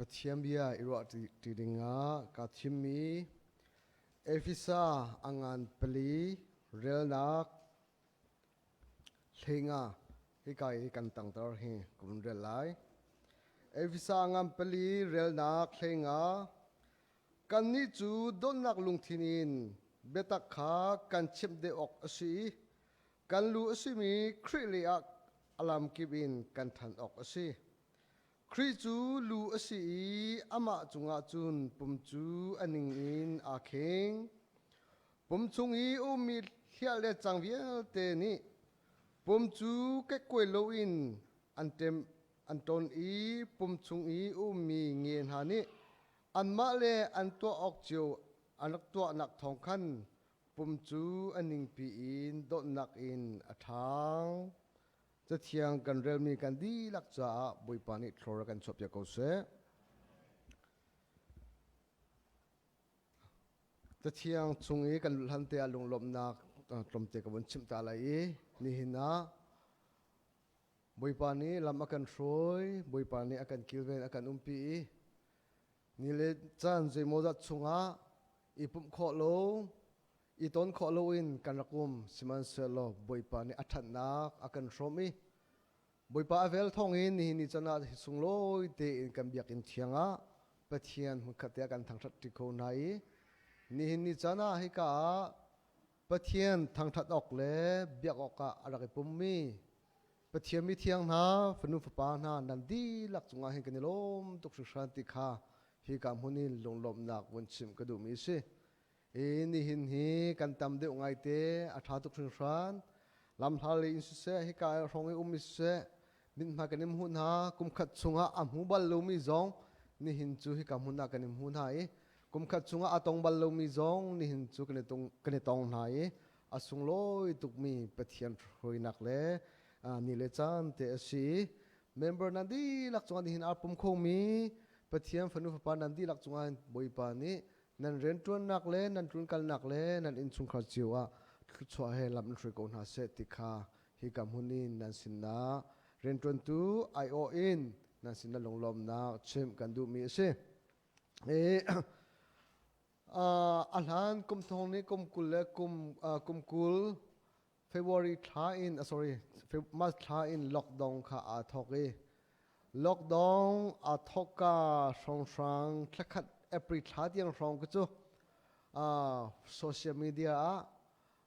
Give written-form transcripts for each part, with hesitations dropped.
Pathian bia i ruah ṭi dingah kaa thimmi Efesa a ngan pali relnak hleinga hika i kan tangter hi ka vun rel lai. Efesa ngan pali relnak hleinga Kannih cu dawtnak lungthin in biatak kha kan chimh deuh awk a si i kan lu a simi Khrih lei ah a lamkip in kan ṭhan awk a si. Khrih cu lu a si i amah cungah cun pum cu a ning in aa kheng. Pum chung i a ummi hliah le cang vialte nih pum cu kekkuai loin an ṭem an ṭawn i pum chung i a ummi nge hna nih anmah le an tuah awk cio an rak tuahnak thawng khan pum cu a ningpi in dawtnak in a ṭhang. Cathiang kan relmi kan dihlak caah Bawipa nih thlor a kan chuahpiak ko seh. Cathiang chung i kan luh hlan te ah lunglawmhnak tlawmte ka vun chimh ta lai i nihin ah Bawipa nih lam a kan hruai, Bawipa nih a kan kilven, a kan umpi i ni le caan zeimawzat chungah i pumh khawh lo, i ton khawh loin kan rak um. Sihmanhsehlaw Bawipa nih a ṭhatnak a kan hrawm i Bawipa a vel thawngin nihin ni can ah sunglawi tein kan biakinn thiang ah Pathian hmunkhat te ah kan thangṭhat ṭi kho hna i nihin ni can ah hika ah Pathian thangṭhat awk le biak awkah a rak i pummi Pathian mithiang hna, fanu fapa hna nan dihlak cungah hin kan i lawm tuk hringhran ti kha hika hmun in lunglawmhnak vun chimh ka duhmi a si. I nihin hi kan tam deuh ngaite, a ṭha tuk hringhran. Lamhla lei in siseh, hika hrawng i um siseh, mithmai kan i hmuh hna, kumkhat chungah a hmu bal lomi zong nihin cu hika hmun ah kan i hmu hna i kumkhat chungah a tong bal lomi zong nihin cu kan i tong hna i a sunglawi tukmi Pathian hruainak le ni le caan te a si. Member nan dihlak cungah nihin aa pum khomi Pathian fanu fapa nan dihlak cungah Bawipa nih nan rianṭuannak le nan tlunkalnak le nan innchungkhar cio ah thluachuah he lam in hruai ko hna seh ti kha hika hmun in nan sinah rianṭuantu aiawh in nan sinah lunglawmnak chimh kan duhmi a si. A hlan kum thong nih kum 20 le kum 20 February thla in sorry March thla in lockdown kha aa thawk i lockdown aa thawkka hrawnghrang thlakhat April thla tiang hrawng ka cu social media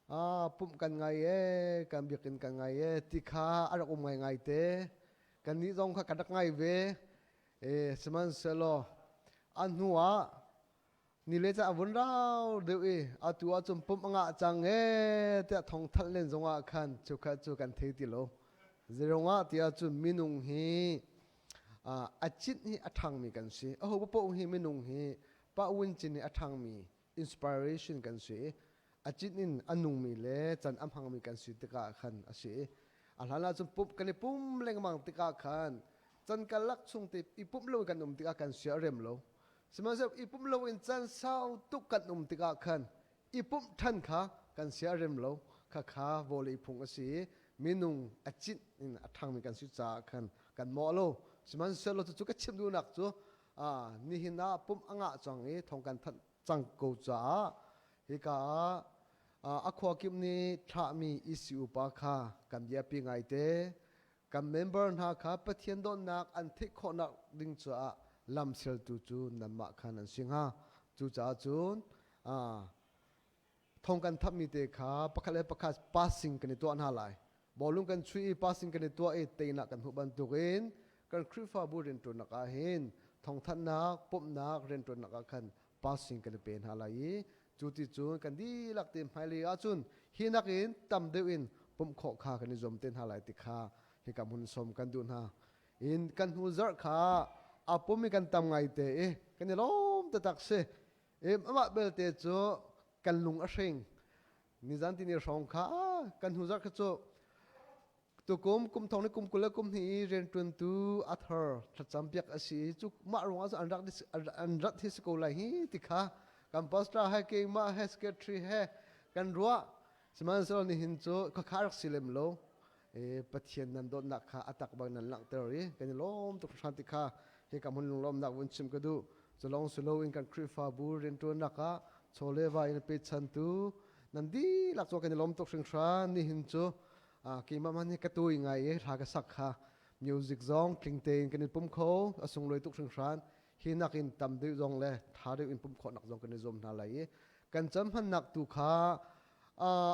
ah pumh kan ngai e, kan biakinn kan ngai e ti kha a rak um ngaingai te. Kannih zong kha kan rak ngai ve. Sihmanhsehlaw a hnu ah ni le ca a vun rau deuh i atu ahcun pumh a ngah cang ee tiah thong thalh len zongah khan chukhat cu kan thei ti lo. Zeirungah tiah cun minung hi a cinh hi a ṭhangmi kan si. Aho paoh hi minung hi pa win cin hi a ṭhangmi inspiration kan si i a cinh in a nungmi le can a hmangmi kan si tikah khan a si i a hlan ahcun pumh kan i pum lengmang tikah khan can karlak chung te i pumh lo kan um tikah kan sia a rem lo. Sihmanhsehlaw i pumh loin caan sau tuk kan um tikah khan i pumh ṭhan kha kan sia a rem lo. Khakha vawlei phung a si i minung a cinh in a ṭhangmi kan si caah khan kan mawh lo. Sihmanhsehlaw cucu ka chim duhnak cu nihin ah pumh a ngah cang i thong kan thanh cang ko caah hika ah a khua kip nih thlahmi ECU pa kha kan biapi ngaite. Kan member hna kha Pathian dawtnak an theih khawhnak ding caah lamsialtu cu nanmah kha nan si hnga. Cucaah cun thong kan thapmi te kha pakhat le pakhat passing kan i tuah hna lai. Bawlung kan chuih i passing kan i tuah i teinak kan hmuh bantukin kan Khrihfabu rianṭuannak ah hin thawngthanhnak, pumhnak rianṭuannak ah khan passing kan i pe hna lai i cu ti cun kan dihlak te hmailei ahcun hi nakin tam deuh in pumh khawh kha kan i zuam te hna lai ti kha hika hmun sawm kan duh hna. In kan hnu zarh kha a pum i kan tam ngai te i kan i lawm taktak si. Amah belte cu kan lung a hring. Nizan tini hrawng kha kan hnu zarh kha cu Tukum kum thong le kum 20 le kum hnih i rianṭuantu a thar thlacam piak a si i cu mah ruangah cun an rat hi si ko lai hi ti kha kan pastor he keimah he secretary he kan ruah. Sihmanhsehlaw nihin cu khakha rak si lem lo. Pathian nan dawtnak kha a tak bang nan langhter i kan i lawm tuk hringhran ti kha. Hika hmun lunglawmhnak vun chim ka duh. Culong si loin kan Khrihfabu rianṭuannak ah chaw le va in a pechantu nan dihlak cu kan i lawm tuk hringhran. Nihin cu keimah hmanh hi ka tui ngai i hla ka sak kha music zong tling tein kan i pum kho a sunglawi tuk hringhran. Hi nakin tam deuh zong le ṭha deuh in pumh khawhnak zong kan i zuam hna lai i kan cam hmannak tu kha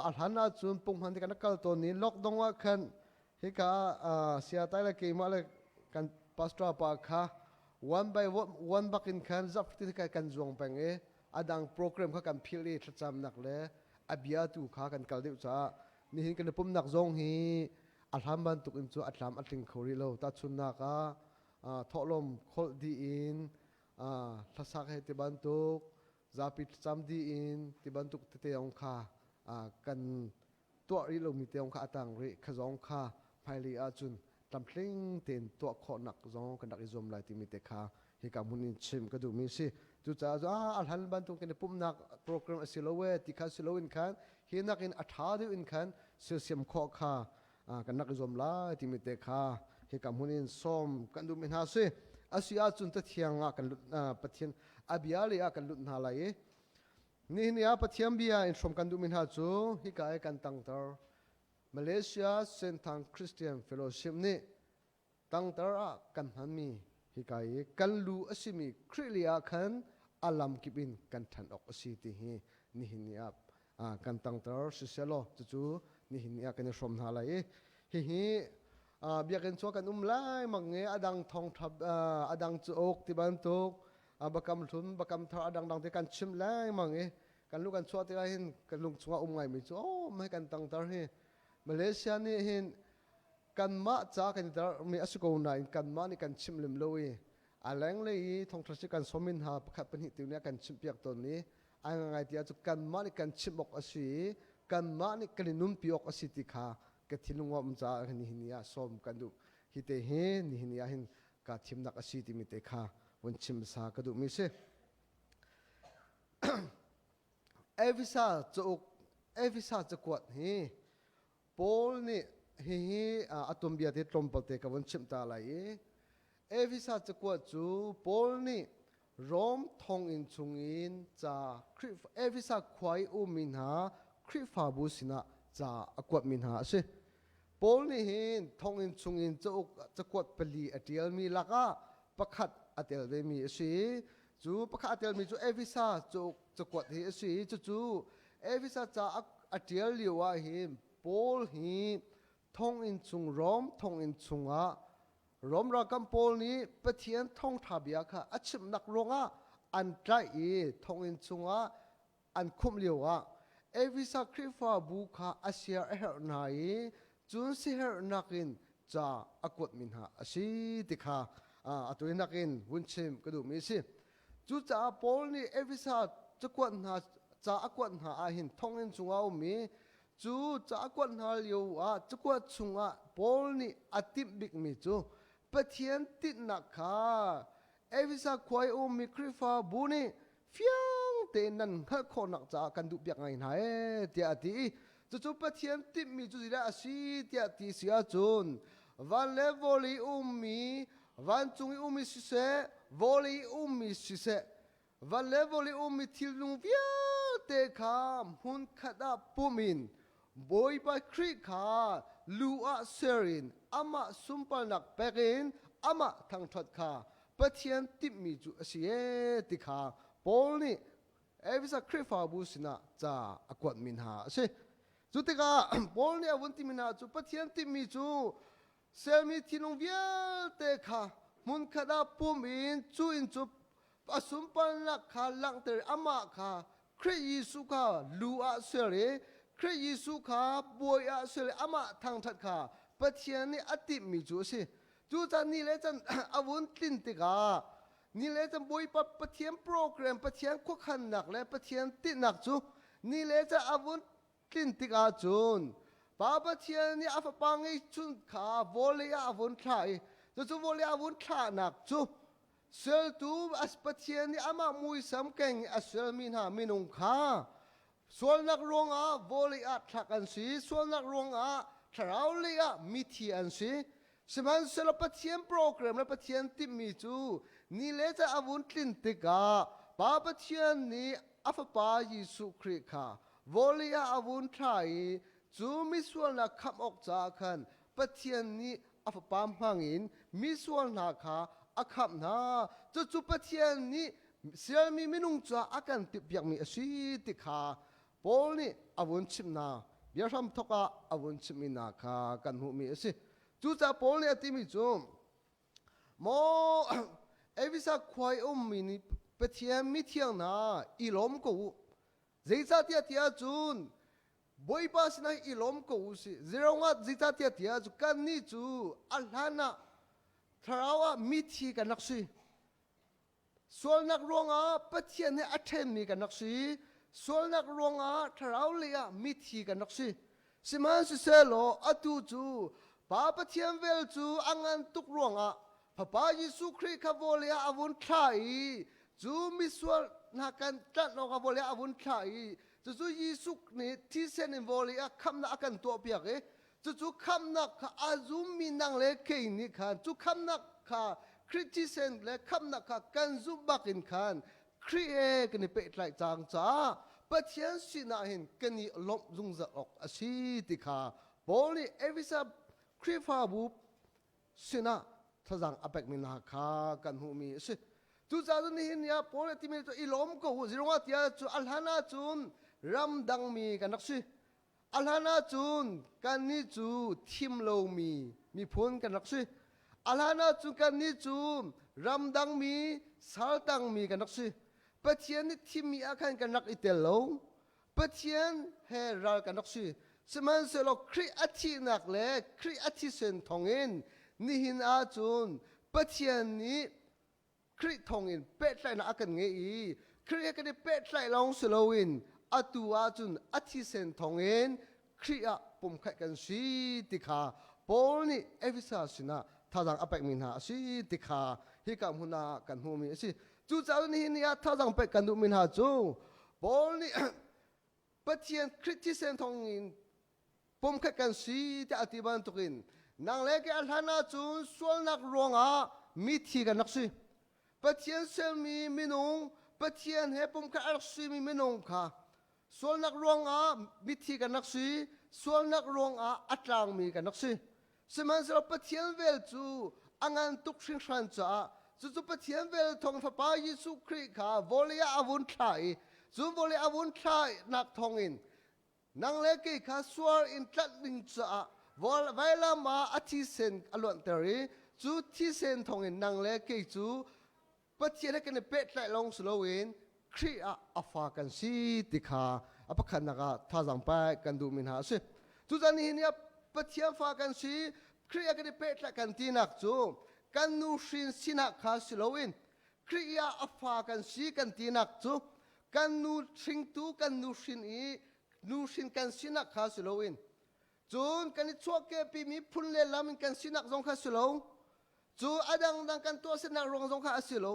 a hlan ahcun punghman te kan rak kal tawn i lockdown ah khan hika siatai le keimah le kan pastor pa kha one by one bak in khan zap ti kan zuang peng i a dang program kha kan philh i thlacamnak le a bia tu kha kan kal deuh caah nihin kan i pumnak zong hi a hlan bantuk in cu a tlam a tling kho rih lo. Tahchunnak ah thawhlawm kholh dih in hlasak he ti bantuk, zapi thlacam dih in ti bantuk tete zong kha kan tuah rih lomi te zong kha a tang rih. Kha zong kha hmailei ahcun tlamtling tein tuah khawhnak zong kan rak i zuam lai timi te kha hika hmun in chim ka duhmi si. Cucaah cu a hlan bantuk kan i pumhnak program a si lo e ti kha si loin khan hi nakin a ṭha deuh in khan sersiam khawh kha kan rak i zuam lai timi te kha hika hmun in sawm kan duhmi hna si. Asi ahcun Cathiang ah kan lut, Pathian a bia lei ah kan lut hna lai i nihin ni ah Pathian bia in hrawm kan duhmi hna cu hika i kan tangter Malaysia Senthang Christian Fellowship nih tangter ah kan hmanmi hika i kan lu a simi Khrih li ah khan a lam kip in kan ṭhan awk a si ti hi nihin ni ah kan tangter siselaw cucu nihin ni ah kan i hrawm hna lai i hihi biakinn cu kan um lai mak nge a dang thawngṭha a dang cauk ti bantuk bakam hlun bakam thar a dangdang te kan chim lengmang i kan lu kan chuah tikah hin kan lung chungah um ngaimi cu oh mai kan tangtar hi Malaysia nih hin kanmah ca kan i tarmi a si ko nain kanmah nih kan chimh lem lo i a lenglei i thawngṭha si kan sawmin hna pakhat pahnih tu nih a kan chimhpiak tawn i a ngai ti ahcun kanmah nih kan chimh awk a si i kanmah nih kan i nunpi awk a si ti kha ka thinlung a um caah nihin ni ah sawm kan duh. Hi te hi nihin ni ah hin kaa thimnak a si timi te kha vun chim hmasa ka duhmi si. Efesa cauk Efesa cakuat hi Paul nih hihi a tuanbia te tlawmpal te ka vun chimh ta lai i Efesa cakuat cu Paul nih Rom thonginn chungin ca Efesa khua i ummi hna Khrihfabu sinah ca a kuatmi hna a si. Paul nih hin thonginn chungin cauk cakuat pali a ṭialmi lakah pakhat a tel vemi a si. Cu pakhat a telmi cu Efesa cauk cakuat hi a si i cucu Efesa ca a ṭial lio ah hin Paul hi thonginn chung Rom thonginn chungah Rom ralkap pawl nih Pathian thawngṭha bia kha a chimhnak ruangah an tlaih i thonginn chungah an khumh lioah Efesa Khrihfabu kha a sia a herh hna i cun siaherhnak in ca a kuatmi hna a si ti kha atu nakin vun chim ka duhmi a si. Cucaah Paul nih Efesa cakuat hna ca a kuat hna ah hin thonginn chungah a um i cu ca a kuat hna lio ah cakuat chungah Paul nih a timh bikmi cu Pathian tinhnak kha Efesa khua i ummi Khrihfabu nih fiang tein nan hngalh khawhnak caah kan duhpiak ngai hna ee tiah a ti i cucu Pathian timhmi cu zeidah a si tiah ti si ahcun van le vawlei ummi vancung i ummi siseh vawlei i ummi siseh van le vawlei ummi thilnung vialte kha hmunkhat ah pum in Bawipa Khrih kha lu ah ser in amah sunparnak pek in amah thangṭhat kha Pathian timhmi cu a si ee ti kha Paul nih Efesa Khrihfabu sinah ca a kuatmi hna a si. Cu tikah Paul nih a vun timi hna cu Pathian timhmi cu sermi thinlung vialte kha hmunkhat ah pum in cu in cu a sunparnak kha langhter amah kha Khrih Jesuh kha lu ah ser i Khrih Jesuh kha bawi ah ser i amah thangṭhat kha Pathian nih a timhmi cu a si. Cucaah ni le can a vun tlin tikah ni le can Bawipa Pathian program, Pathian khuakhannak le Pathian tinhnak cu ni le can a vun tlin tikah cun Pa Pathian nih a fapa ngeihchun kha vawlei ah a vun thlah i cucu vawlei ah a vun thlahnak cu Sualtu Pathian nih amah muisam keng i a sualmi hna minung kha sualnak ruangah vawlei ah thlak an si, sualnak ruangah thlarau lei ah mithi an si. Sihmanhsehlaw Pathian program le Pathian timhmi cu ni le ca a vun tlin tikah Pa Pathian nih a Fapa Jesuh Khrih kha vawlei ah a vun thlah i cu misualnak khamh awk caah khan Pathian nih a Fapa hmangin misual hna kha a khamh hna. Cucu Pathian nih sialmi minung caah a kan timhpiakmi a si ti kha Paul nih a vun chimh hna. Biahram thawk ah a vun chimhmi hna kha kan hmuhmi a si. Cucaah Paul nih a timi cu, Maw Efesa khua i ummi nih Pathian mithiang hna i lawm ko u. Zeicahtiah tiah cun Bawipa sinah i lawm ko u sih. Zeirangah zeicahtiah tiah cu kannih cu a hlan ah thlarau ah mithi kan rak si. Sualnak ruangah Pathian he a ṭhenmi kan rak si. Sualnak ruangah thlarau lei ah mithi kan rak si. Sihmanhsehlaw atu cu Pa Pathian vel cu a ngan tuk ruangah Fapa Jesuh Khrih kha vawlei ah a vun thlah i cu misual hna kan tlanh awkah vawlei ah a vun thlah i cucu Jesuh nih thisen in vawlei ah khamhnak a kan tuahpiak i cucu khamhnak kha a zummi nang le kei nih khan cu khamhnak kha Khrih thisen le khamhnak kha kan zumh bak in khan Khrih he kan i pehtlaih cang caah Pathian sinah hin kan i lawmh zungzal awk a si ti kha Paul nih Efesa Khrihfabu sinah thazaang a pekmi hna kha kan hmuhmi a si. Cucaah cun nihin ni ah Paul nih a timi cu i lawm ko u zirungah tiah cu a hlan ahcun ramdangmi kan rak si. A hlan ahcun kannih cu thim lomi miphun kan rak si. A hlan ahcun kannih cu ramdangmi saltangmi kan rak si. Pathian nih thimmi ah khan kan rak i tel lo. Pathian he ral kan rak si. Sihmanhsehlaw Khrih a thihnak le Khrih a thisen thawngin nihin ahcun Pathian nih Khrih thawngin pehtlaihnak a kan ngeih i Khrih he kan i pehtlaih lawng si loin atu ahcun a thisen thawngin Khrih ah pumkhat kan si ti kha Paul nih Efesa sinah thazaang a pekmi hna a si ti kha hika hmun ah kan hmuhmi a si. Cucaah nihin ni ah thazaang pek kan duhmi hna cu Paul nih Pathian Khrih thisen thawngin pumkhat kan si tiah a ti bantukin nang le kei a hlan ahcun sualnak ruangah mithi kan rak si. Pathian sermi minung Pathian he pumkhat a rak simi minung kha Sualnak ruangah mithi kan rak si, sualnak ruangah a tlangmi kan rak si. Sihmanhsehlaw Pathian vel cu a ngan tuk hringhran caah cucu Pathian vel thawng Fapa Jesuh Khrih kha vawlei ah a vun thlah i cu vawlei a vun thlahnak thawngin nang le kei kha sual in tlanh ding caah vailam ah a thisen a luanhter i cu thisen thawngin nang le kei cu Pathian he kan i pehtlaih lawng si loin Khrih ah a fa kan si ti kha a pakhatnak ah thazaang pek kan duhmi hna a si. Cucaah nihin ni ah Pathian fa kan si, Khrih ah kan i pehtlaih kan tinak cu kan nu hrin sinak kha si loin Khrih ah a fa kan si kan tinak cu kan nu hringtu kan nu hrin i nu hrin kan sinak kha si loin cun kan i chuahkehpimi phun le lam in kan sinak zong kha si lo Cu a dangdang kan tuahsernak ruang zong kha a si lo.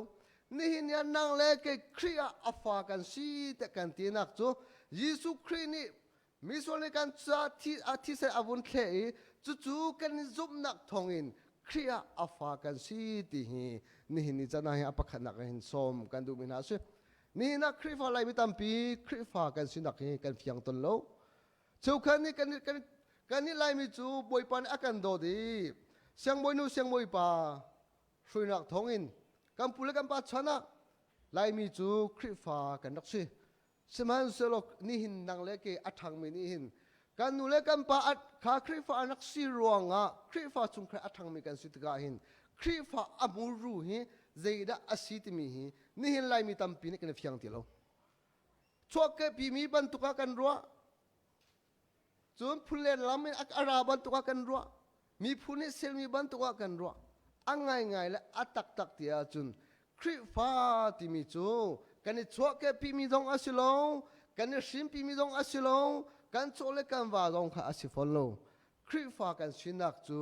Nihin ni ah nang le kei Khrih ah a fa kan si tiah kan tinak cu Jesuh Khrih nih misual nih kan caah thi a thisen a vun thleh i cucu kan i zumhnak thawngin Khrih ah a fa kan si ti hi nihin ni can ah hin a pakhatnak hin sawm kan duhmi hna a si. Nihin ah Khrihfa Laimi tampi Khrihfa kan sinak hi kan fiang ton lo. Cheukhat nih kan kan kan nih Laimi cu Bawipa nih a kan dawt i siangbawinu siangbawipa hruainak thawngin kan pu le kan pa chan ah Laimi cu Khrihfa kan rak si. Sihmanhsehlaw nihin nang le ke a ṭhangmi nih hin kan nu le kan pa kha Khrihfa an rak si ruangah Khrihfa chungkhar a ṭhangmi kan si tikah hin Khrihfa a muru hi zeidah a si timi hi nihin Laimi tampi nih kan i fiang ti lo. Chuahkehpimi bantuk ah kan ruah. Cun phullen lam in a ra bantuk ah kan ruah. Miphun nih silmi bantuk ah kan ruah. A ngaingai le a taktak ti ahcun Khrihfa timi cu kan i chuahkehpimi zong a si lo, kan i hrimpimi zong a si lo, kan chaw le kan va zong kha a si fawn lo. Khrihfa kan sinak cu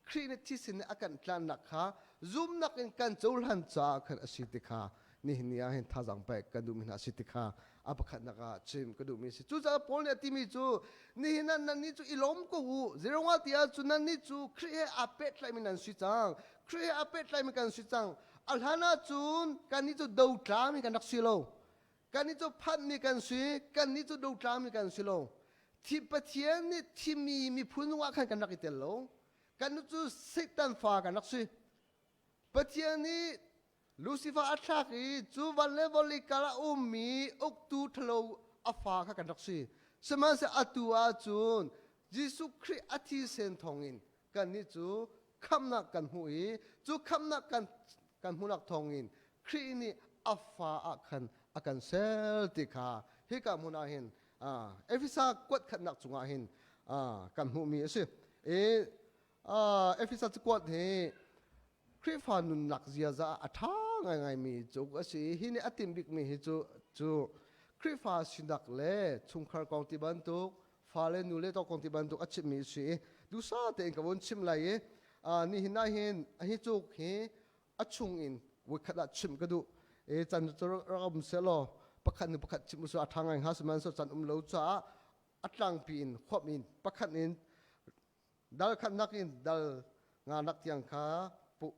Khrih nih thisen nih a kan tlannak kha zumnak in kan cohlan caah khan a si ti kha nihin ni ah hin thazaang pek kan duhmi hna a si ti kha. A pakhatnak ah chim ka duhmi a si. Cucaah Paul nih a timi cu nihin ah nannih cu i lawm ko u. Zeiruangah ti ahcun nannih cu Khrih he aa pehtlaihmi nan si cang. Khrih he aa pehtlaihmi kan si cang. A hlan ahcun kannih cu dotlami kan rak si lo. Kannih cu phanhmi kan si, kannih cu dotlami kan si lo. Thi Pathian nih thimmi miphun zongah khan kan rak i tel lo. Kan cu Satan fa kan rak si. Pathian nih Lucifer a thlak i cu van le vawlei kar ah ummi uktu ṭhalo a fa kha kan rak si. Sihmanhsehlaw atu ahcun Jesuh Khrih a thisen thawngin kannih cu khamhnak kan hmuh i cu khamhnak kan kan hmuhnak thawngin Khrih nih a fa ah khan a kan ser ti kha hika hmun ah hin Efesa kuat khatnak cungah hin kan hmuhmi a si. I Efesa cakuat hi Khrihfa nunnak ziaza a ṭha ngaingaimi cauk a si i hi nih a timh bikmi hi cu cu Khrihfa sinak le chungkhar kong ti bantuk fale nule to kong ti bantuk a chimmi a si i duhsah tein ka vun chim lai i nihin ah hin hi cauk hi a chung in voikhat ah chimh ka duh i can cu rak um sehlaw pakhat nu pakhat chimh usih a ṭha ngai hnga sihmanhsehlaw can um lo caah a tlangpi in huap in pakhat in Dal khatnak in dal nganak tiang kha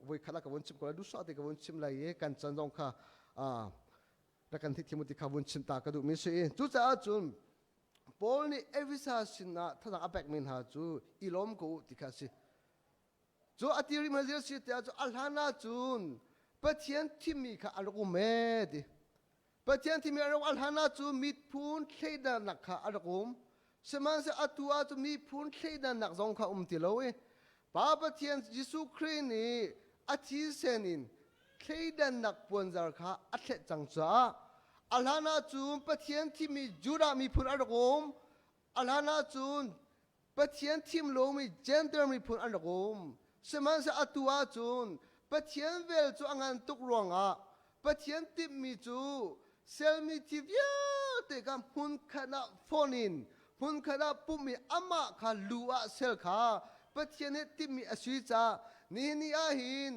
voi khat ah ka vun chim ko lai duhsah te ka vun chim lai i kan chan zong kha rak kan thiam ti kha vun chim ta ka duhmi si i cucaah cun Paul nih Efesa sinah thazaang a pekmi hna cu i lawm ko u ti kha a si. Cu a ti rih hmazil si tiah cu a hlan ah cun Pathian thimmi kha a rak um ee ti. Pathian thimi a rak al hlan ahcun miphun thleidannak kha a rak um. Sihmanhsehlaw atu ahcun miphun thleidannak zong kha um ti lo i Pa Pathian Jesuh Khrih nih a thisen in thleidannak puanzar kha a thlet cang caah a hlan ahcun Pathian thimi Judah miphun a rak um. A hlan ahcun Pathian thim lomi Gentile miphun an rak um. Sihmanhsehlaw atu ahcun Pathian vel cu a ngan tuk ruangah Pathian timhmi cu selmi thi vialte kha hmunkhat ah fon in hmunkhat ah pumh i amah kha lu ah sel kha Pathian nih timhmi a si caah nihin ni ah hin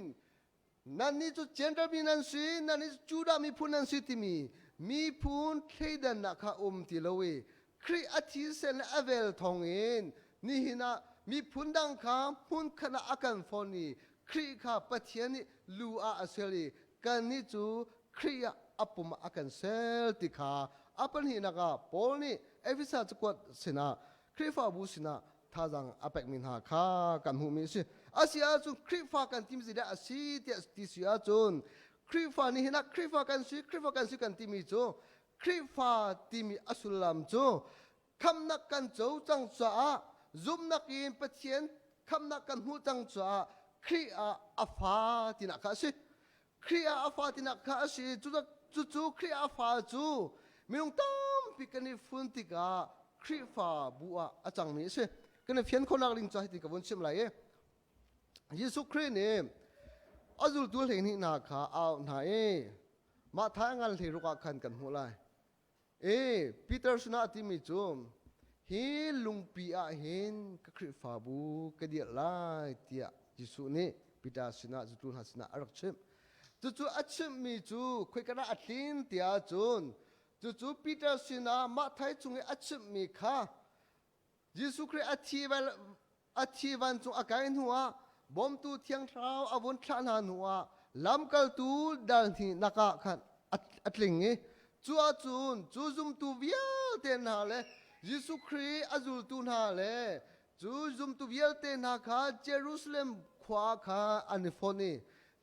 Nannih cu Gentile mi nan si, nannih cu Judah miphun nan si timi miphun thleidannak kha um ti lo i Khrih a thisen le a vel thawngin nihin ah miphun dang kha hmunkhat ah a kan fon i Khrih kha Pathian nih lu ah a ser i kannih cu Khrih ah a pum ah a kan ser ti kha a pahnihnak ah Paul nih Efesa cakuat sinah Khrihfabu sinah thazaang a pekmi hna kha kan hmuhmi a si. A si ahcun Khrihfa kan timi zeidah a si tiah ti si ahcun Khrihfa nih hin ah Khrihfa kan si, Khrihfa kan si kan timi cu Khrihfa timi a sullam cu khamnak kan co cang caah zumhnak in Pathian khamnak kan hmuh cang caah Khrih ah a fa tinak kha a si. Khrih ah a fa tinak kha a si. Cucu Khrih ah a fa cu minung tampi kan i fun tikah Khrihfa bu ah a cangmi a si. Kan i fian khawhnak ding cu hiti ka vun chim lai i Jesuh Khrih nih a zultu 12 hna kha a auh hna i mah thai a ngan 16 ah khan kan hmuh lai. E Peter sinah a timi cu hi lungpi ah hin ka Khrihfabu ka dirh lai tiah Jesuh nih Peter sinah zultu hna sinah a rak chimh. Cucu a chimhmi cu khoika dah a tlin tiah cun cucu Peter sinah Matthai chung i a chimhmi kha Jesuh Khrih a thi a thi vancung a kai hnuah bawmtu Thiang Thlarau a vun thlah hna hnuah lamkaltu dal hnihnak ah khan a tling i cu ahcun cu zumtu vialte hna le Jesuh Khrih a zultu hna le cu zumtu vialte hna kha Jerusalem khua kha an i fon i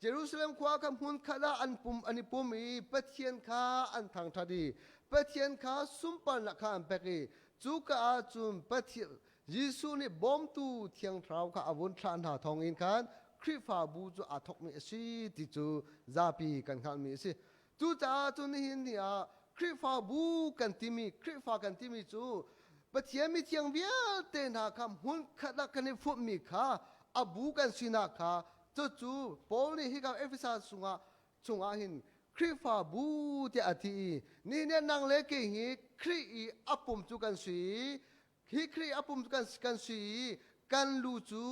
Jerusalem khua kha hmunkhat ah an pum an i pum i Pathian kha an thangṭhat i Pathian kha sunparnak kha an pek i cuka ah cun Pathian Jesuh nih bawmtu Thiang Thlarau kha a vun thlah hna thawngin khan Khrihfabu cu aa thawkmi a si ti cu zapi kan hngalhmi a si. Cucaah cun nihin ni ah Khrihfabu kan timi Khrihfa kan timi cu Pathian mithiang vialte hna kha hmunkhat ah kan i funhmi kha a bu kan sinak kha cucu Paul nih hika Efesa chungah chungah hin Khrihfabu tiah a ti i nihin nang le kei hi Khrih i a pum cu kan si Hi Khrih a pum kan, kan si i kan lu cu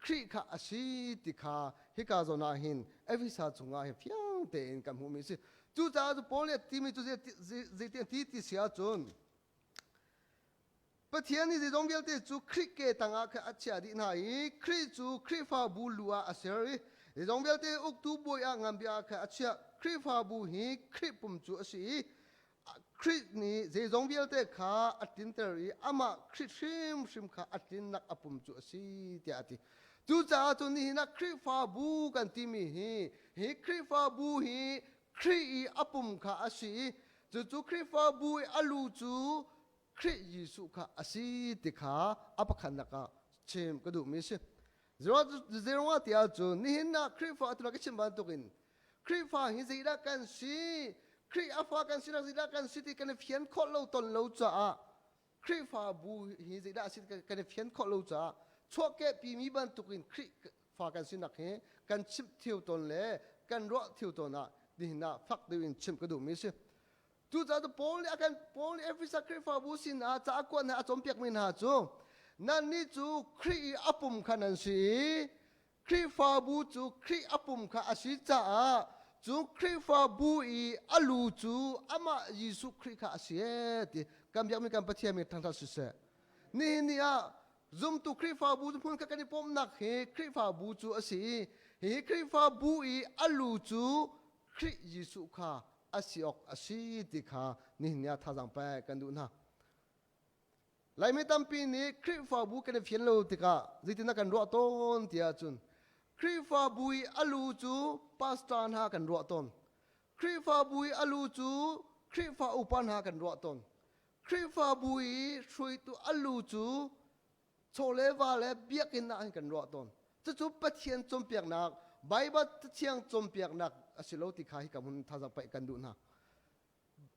Khrih kha a si ti kha hika zawn ah hin Efesa chungah hin fiang tein kan hmuhmi a si. Cucaah cu Paul nih a timi cu zeiti a ti ti si ahcun Pathian nih zeizong vialte cu Khrih ke tangah khan a chiah dih hna i Khrih cu Khrihfabu lu ah a ser i zeizong vialte uktu bawi ah nganbik ah khan a chiah. Khrihfabu hi Khrih pum cu a si i Khrih nih zeizong vialte kha a tlinter i amah Khrih hrimhrim kha a tlinnak a pum cu a si tiah a ti. Cucaah cun nihin ah Khrihfabu kan timi hi hi Khrihfabu hi Khrih i a pum kha a si i cucu Khrihfabu i a lu cu Khrih Jesuh kha a si ti kha a pakhatnak ah chim ka duhmi a si. Zeruangah ti ahcun nihin ah Khrihfa atu ka chim bantukin Khrihfa hi zeidah kan si, Khrih a fa kan sinak zeidah kan si ti kan i fian khawh lo ton lo caah Khrihfabu hi zeidah a si kan i fian khawh lo caah chuahkehpimi bantukin Khrihfa kan sinak hi kan chimh thio tawn le kan ruah thio tawn ah nihin ah fak deuh in chimh ka duhmi a si. Cucaah Paul nih a kan Paul nih Efesa Khrihfabu sinah ca a kuat hna a cawnpiakmi hna cu nannih cu Khrih i a pum kha nan si i Khrihfabu cu Khrih a pum kha a si caah cu Khrihfabu i a lu cu amah Jesuh Khrih kha a si ee ti kan biakmi kan Pathian min thangṭhat siseh. Nihin ni ah zumtu Khrihfabu cu hmun kha kan i pumhnak hi Khrihfabu cu a si i hihi Khrihfabu i a lu cu Khrih Jesuh kha a si awk a si ti kha nihin ni ah thazaang pek kan duh hna. Laimi tampi nih Khrihfabu kan i fian lo tikah zeitindah kan ruah tawn ti ahcun Khrihfabu i a lu cu pastor hna kan ruah tawn. Khrihfabu i a lu cu Khrihfa upa hna kan ruah tawn. Khrihfabu i hruaitu a lu cu chaw le va le biakinn ah kan ruah tawn. Cucu Pathian cawnpiaknak, Baibal Cathiang cawnpiaknak a si lo ti kha hi ka hun thazaang paih kan duh hna.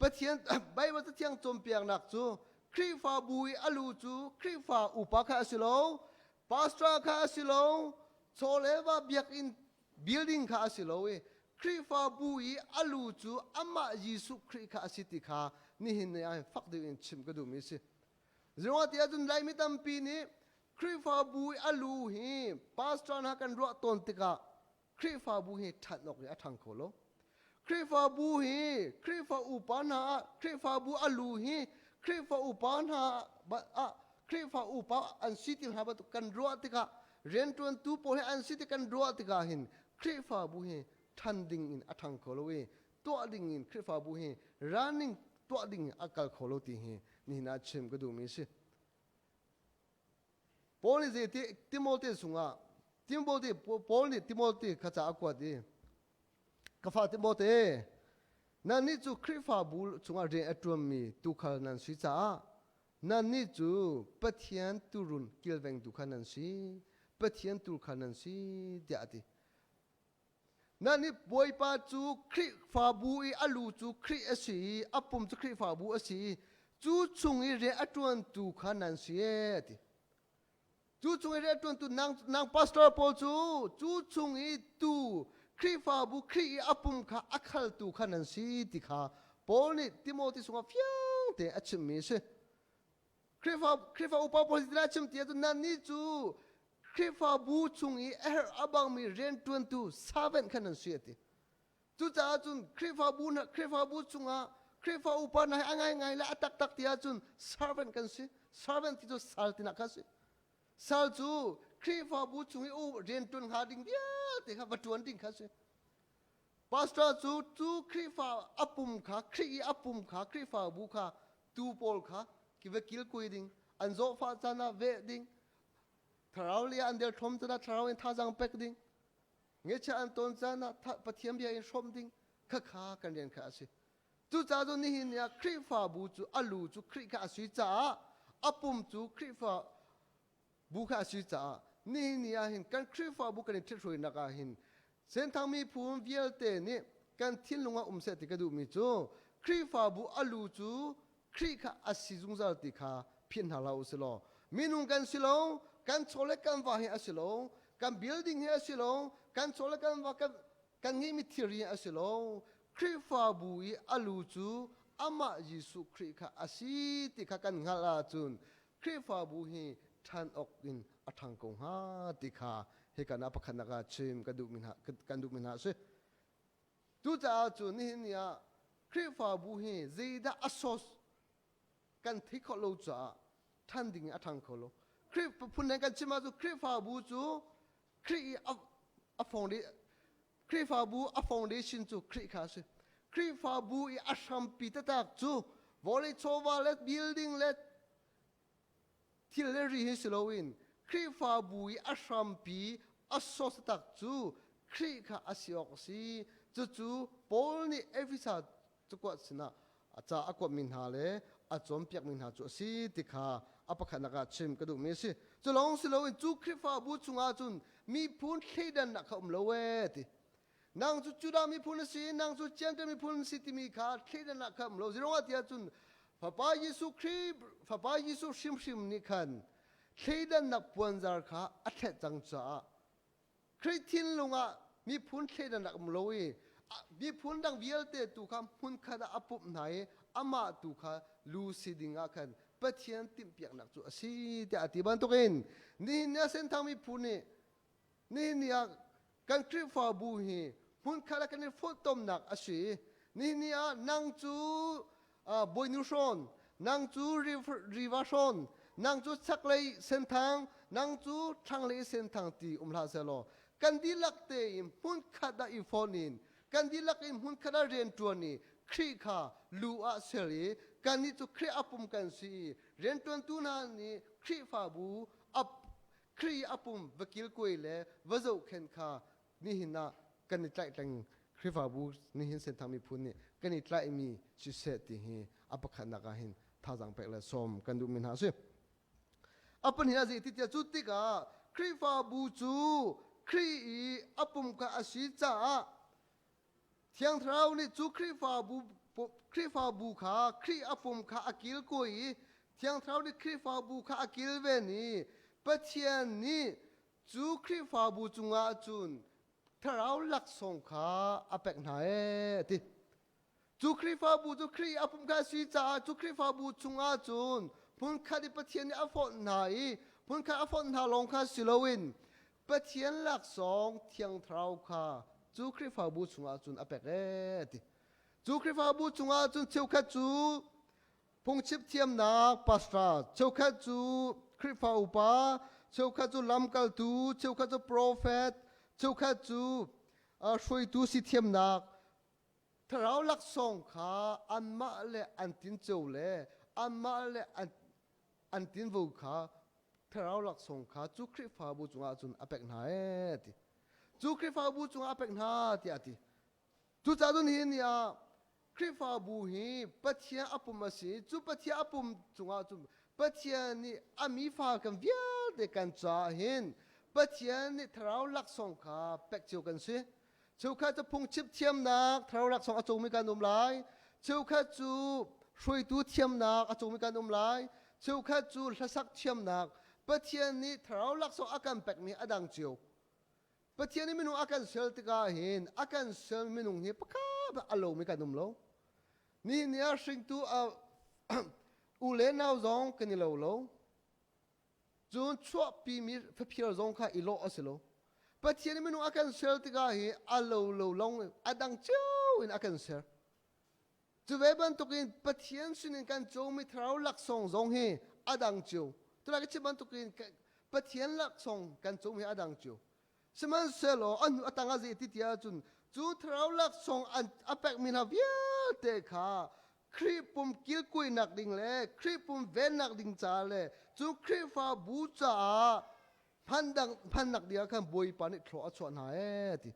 Pathian Baibal Cathiang cawnpiaknak cu Khrihfabu i a lu cu Khrihfa upa kha a si lo, pastor kha a si lo, chaw le va biakinn building kha a si lo i Khrihfabu i a lu cu amah Jesuh Khrih kha a si ti kha nihin ni ah fak deuh in chim ka duhmi a si. Zeruangah ti ahcun Laimi tampi nih Khrihfabu i a lu hi pastor hna kan ruah tawn tikah Khrihfabu hi ṭhan awk hi a ṭhang kho lo. Khrihfabu hi Khrihfa upa hna ah Khrihfabu a lu hi Khrihfa upa hna ah Khrihfa upa an si ti hna bantuk kan ruah tikah rianṭuantu pawl hi an si ti kan ruah tikah hin Khrihfabu hi ṭhan ding in a ṭhang kho lo i tuah ding in Khrihfabu hi running tuah ding a kal kho lo ti hi nihin ah chim ka duhmi a si. Paul nih zeiti Timote sungah Timote Paul nih Timote kha ca a kuat i ka fa Timote nannih cu Khrihfabu chungah rian a ṭuanmi tuukhal nan si caah nannih cu Pathian tuurun kilvengtu kha nan si Pathian tu kha nan si tiah a ti. Nan nih Bawipa cu Khrihfabu i a lu cu Khrih a si i a pum cu Khrihfabu a si i cu chung i rian a ṭuantu kha nan si ee a ti. Cu chung i rian a ṭuantu nang, nang pastor pawl cu cu chung i tu Khrihfabu Khrih i a pum kha a khaltu kha nan si ti kha Paul nih Timothy sungah fiang tein a chimmi a si. Khrihfa, Khrihfa upa pawl hi chim ti ahcun nannih cu Khrihfabu chung i a herh a bangmi rianṭuantu servant kha nan si a ti. Cucaah cun Khrihfabu hna Khrihfabu chungah Khrihfa upa hna hi a ngaingai le a taktak ti ahcun servant kan si. Servant ti cu sal tinak kha si. Sal cu Khrihfabu chung i rianṭuan hnga ding vialte kha va ṭuan ding kha si. Pastor cu cu Khrihfa a pum kha Khrih i a pum kha Khrihfabu kha tuu pawl kha ki va kilkui ding an zawhfah caan ah veh ding thlarau lei ah an derthawm caan ah thlarau in thazaang pek ding ngecha an ton caan ah Pathian bia in hrawmh ding khakha kan rian kha a si cucaah cun nihin ni ah Khrihfabu cu a lu cu Khrih kha a si caah a pum cu Khrihfa bu kha a si caah nihin ni ah hin kan Khrihfabu kan i ṭhithruainak ah hin Senthang miphun vialte nih kan thinlung ah um seh ti ka duhmi cu Khrihfabu a lu cu Khrih kha a si zungzal ti kha philh hna hlah u si law minung kan si lo kan chaw le kan va hi a si lo kan building hi a si lo kan chaw le kan va kan kan ngeihmi thilri hi a si lo Khrihfabu i a lu cu amah Jesuh Khrih kha a si ti kha kan hngalh ahcun Khrihfabu hi ṭhan awk in a ṭhang ko hnga ti kha. Hika ah pakhatnak ah chim kan duhmi hna kan duhmi hna a si. Cucaah cu nihin ni ah Khrihfabu hi zeidah a source kan theih khawh lo caah ṭhan ding in a ṭhang kho lo. Khrih phun kan chim ahcun Khrihfabu cu Khrih i a foundation Khrihfabu a foundation cu Khrih kha a si. Khrihfabu i a hrampi taktak cu vawlei chawva le building le thil le ri hi si loin Khrihfabu i a hrampi a source tak cu Khrih kha a si awk a si. Cucu Paul nih Efesa cakuat sinah a ca a kuatmi hna le a cawnpiakmi hna cu a si ti kha a pakhatnak ah chim ka duhmi a si. Cu lawng si loin cu Khrihfabu chungah cun miphun thleidannak kha um lo ee ti. Nang cu Judah miphun na si, nang cu Gentile miphun na si timi kha thleidannak kha um lo. Zeiruangah tiah cun Fapa Jesuh Khrih, Fapa Jesuh hrimhrim nih khan thleidannak puanzar kha a thlet cang caah Khrih thinlung ah miphun thleidannak um lo i miphun dang vialte tu kha hmunkhat ah a pumh hna i amah tu kha lu si ding ah khan Pathian timhpiaknak cu a si tiah a ti bantukin nihin ni ah Senthang miphun nih Nihin ni ah kan Khrihfabu hi hmunkhat ah kan i funtomnak a si. Nihin ni ah nang cu Bawinu hrawn, nang cu Riva hrawn, nang cu chaklei Senthang, nang cu thlanglei Senthang ti um hlah sehlaw kan dihlak tein hmunkhat ah i fon in kan dihlak in hmunkhat ah rianṭuan i Khrih kha lu ah ser i kannih cu Khrih a pum kan si i rianṭuantu hna nih Khrihfabu a Khrih a pum va kilkuai le va zohkhenh kha nihin ah kan i tlaihtleng Khrihfabu nihin Senthang miphun nih kan i tlaihmi siseh ti hi a pakhatnak ah hin thazaang pek le sawm kan duhmi hna a si. A pahnih ah zei ti tiah cu tikah Khrihfabu cu Khrih i a pum kha a si caah Thiang Thlarau nih cu Khrihfabu Khrihfabu kha Khrih a pum kha a kilkawi i Thiang Thlarau nih Khrihfabu kha a kilven i Pathian nih cu Khrihfabu cungah cun Thlarau laksawng kha a pek hna ee ti. Cu Khrihfabu cu Khrih a pum kha a si caah cu Khrihfabu chungah cun hmunkhat i Pathian nih a fonh hna i hmunkhat a fonh hna lawng kha si loin Pathian laksawng Thiang Thlarau kha cu Khrihfabu chungah cun a pek ee ti. Cu Khrihfabu chungah cun cheukhat cu phungchim thiamnak pastor, cheukhat cu Khrihfa upa, cheukhat cu lamkaltu, cheukhat cu profet, cheukhat cu hruaitu si thiamnak, Thlarau laksawng kha anmah le an tinco le anmah le an, an tinvo kha Thlarau laksawng kha cu Khrihfabu cungah cun a pek hna ee ti. Cu Khrihfabu cungah a pek hna tiah a ti. Cucaah cun hi ni ah Khrihfabu hi Pathian a pum a si. Cu Pathian a pum cungah cun Pathian nih a mi fa kan vialte kan caah hin Pathian nih Thlarau laksawng kha pek cio kan si. Cheukhat cu phungchim thiamnak thlarau laksawng a cungmi kan um lai. Cheukhat cu hruaitu thiamnak a cungmi kan um lai. Cheukhat cu hlasak thiamnak. Pathian nih thlarau laksawng a kan pekmi a dang cio. Pathian nih minung a kan ser tikah hin a kan ser minung hi pakhat a lomi kan um lo. Nihin ni ah hringtu a u le nau zong kan i lo lo. Cun chuahpimi faphir zong kha i lawh a si lo. Pathian nih minung a kan ser tikah hi a lo lo long a dang cio in a kan ser. Cu ve bantukin Pathian sinin kan comi thlarau laksawng zong hi a dang cio. Tulai ka chim bantukin Pathian laksawng kan comi hi a dang cio. Sihmanhsehlaw a hnu a tang ah zei ti ti ahcun cu thlarau laksawng an a pekmi hna vialte kha Khrih pum kilkuainak ding le Khrih pum vennak ding caah le cu Khrihfabu caah hman dang hmannak ding ah khan Bawipa nih thlawh a chuah hna ee ti.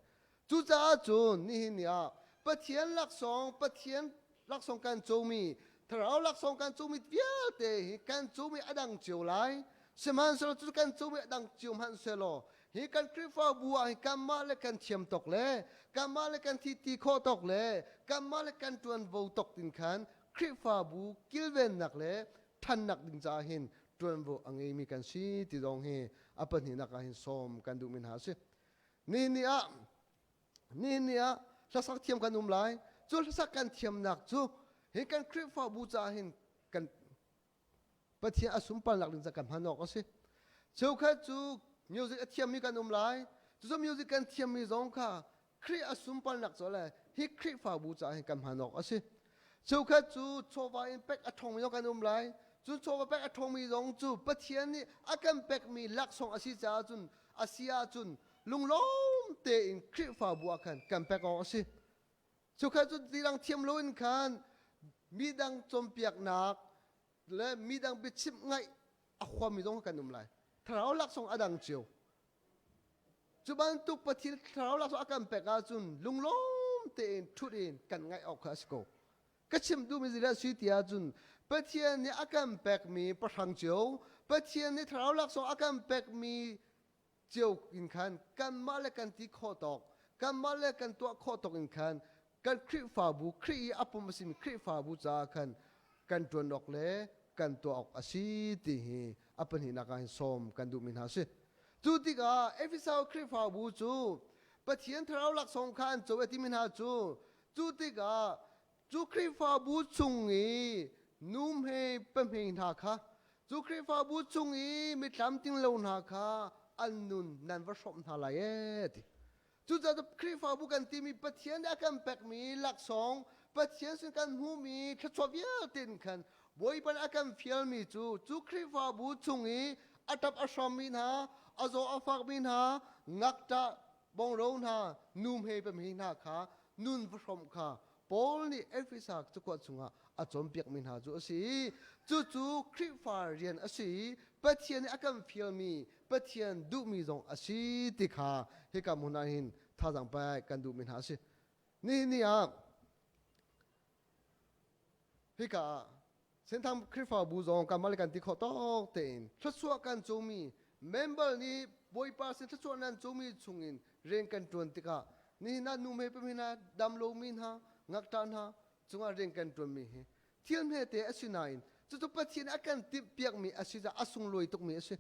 Cucaah cun nihin ni ah Pathian laksawng Pathian laksawng kan comi thlarau laksawng kan comi vialte hi kan comi a dang cio lai. Sihmanhsehlaw cu kan comi a dang cio hmanhsehlaw hi kan Khrihfabu ah hin kanmah le kan thiam tawk le kanmah le kan thi ti khawh tawk le kanmah le kan ṭuanvo tawk tin khan Khrihfabu kilvennak le ṭhannak ding caah hin ṭuanvo a ngeimi kan si ti zong hi a pahnihnak ah hin sawm kan duhmi hna a si. Nihin ni ah nihin ni ah hlasak thiam kan um lai. Cu hlasak kan thiamnak cu hi kan Khrihfabu caah hin kan Pathian a sunparnak ding caah kan hman awk a si. Cheukhat cu Music a thiammi kan um lai. Cucu music kan thiammi zong kha Khrih a sunparnak cu le hi Khrihfabu caah hin kan hman awk a si. Cheukhat cu chawva in pek a ṭhawngmi zong kan um lai. Cun chawva pek a ṭhawngmi zong cu Pathian nih a kan pekmi laksawng a si caah cun a si ahcun lunglawm tein Khrihfabu ah khan kan pek awk a si. Cheukhat cu tidang thiam loin khan midang cawnpiaknak le midang biachimh ngaih a huammi zong kan um lai. Thlarau laksawng a dang cio. Cu bantuk Pathian thlarau laksawng a kan pek ahcun lunglawm tein ṭhut in kan ngaih awk kha a si ko. Ka chim duhmi zeidah a si ti ahcun Pathian nih a kan pekmi pahrang cio, Pathian nih thlarau laksawng a kan pekmi cio in khan kanmah le kan ti khawh tawk, kanmah le kan tuah khawh tawk in khan kan Khrihfabu, Khrih i a pum a simi Khrihfabu caah khan kan ṭuan awk le kan tuah awk a si ti hi a pahnihnak ah hin sawm kan duhmi hna a si. Cu tikah Efesa Khrihfabu cu Pathian thlarau laksawng kha an co a timi hna cu cu tikah cu Khrihfabu chung i nuhmei pahmei hna kha cu Khrihfabu chung i mitlamting lo hna kha an nun nan va hrawmh hna lai ee ti. Cucaah Khrihfabu kan timi Pathian nih a kan pekmi laksawng, Pathian sin kan hmuhmi thluachuah vialte in khan Bawipa nih a kan fialmi cu cu Khrihfabu chung i a ṭap a hrammi hna, a zaw a fakmi hna, ngakṭah bongro hna, nuhmei pahmei hna kha nun va hrawmh kha Paul nih Efesa cakuat chungah a cawnpiakmi hna cu a si. Cucu Khrihfa rian a si i Pathian nih a kan fialmi, Pathian duhmi zong a si ti kha hika hmun ah hin thazaang pek kan duhmi hna a si. Nihin ni ah hika ah Senthang Khrihfabu zong kanmah le kan ti khawh tawk tein thluachuah kan comi member nih Bawipa sin thluachuah nan comi chungin rian kan ṭuan tikah nihin ah nu hme pahmi hna dam lomi hna ngakṭah hna cungah rian kan ṭuanmi hi thil hmete a si nain cucu Pathian a kan timhpiakmi a si caah a sunglawi tukmi a si.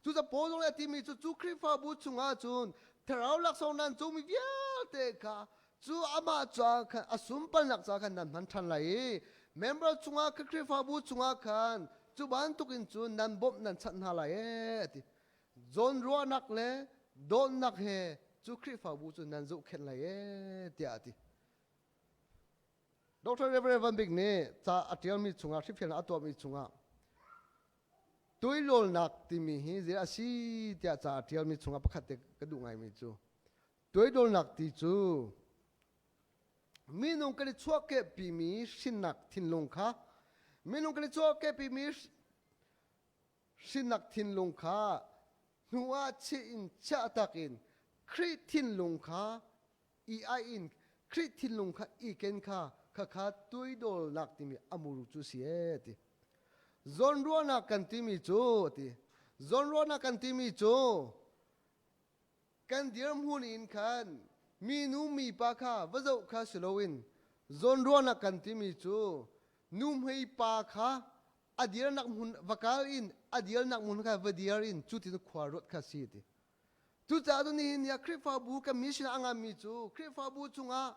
Cucaah Paul zong nih a timi cu cu Khrihfabu chungah cun thlarau laksawng nan comi vialte kha cu amah caah khan a sunparnak caah khan nan hman ṭhan lai i member chungah Khrihfabu chungah khan cu bantukin cun nan bawmh nan chanh hna lai ee a ti. Zawnruahnak le dawtnak he cu Khrihfabu cu nan zohkhenh lai ee tiah a ti. Dr. Reverend Van Bik nih ca a ṭialmi chungah hrifialnak a tuahmi chungah tuilawlnak timi hi zei a si tiah ca a ṭialmi chungah pakhat te ka duh ngaimi cu tuidawlnak ti cu minung kan i chuahkehpimi hrinnak thinlung kha minung kan i chuahkehpimi hrinnak thinlung kha hnu ah chih in chiah tak in Khrih thinlung kha i ai in Khrih thinlung kha i ken kha khakha tuidawlnak timi a muru cu si ee ti. Zawnruahnak kan timi cu ti. Zawnruahnak kan timi cu kan dirhmun in khan minu mipa kha va zoh kha si loin zawnruahnak kan timi cu nuhmei pa kha a dirnak hmun va kal in a dirnak hmun kha va dir in cu tin khua ruat kha si ti. Cucaah cun nihin ni ah Khrihfabu kan mission a nganmi cu Khrihfabu chungah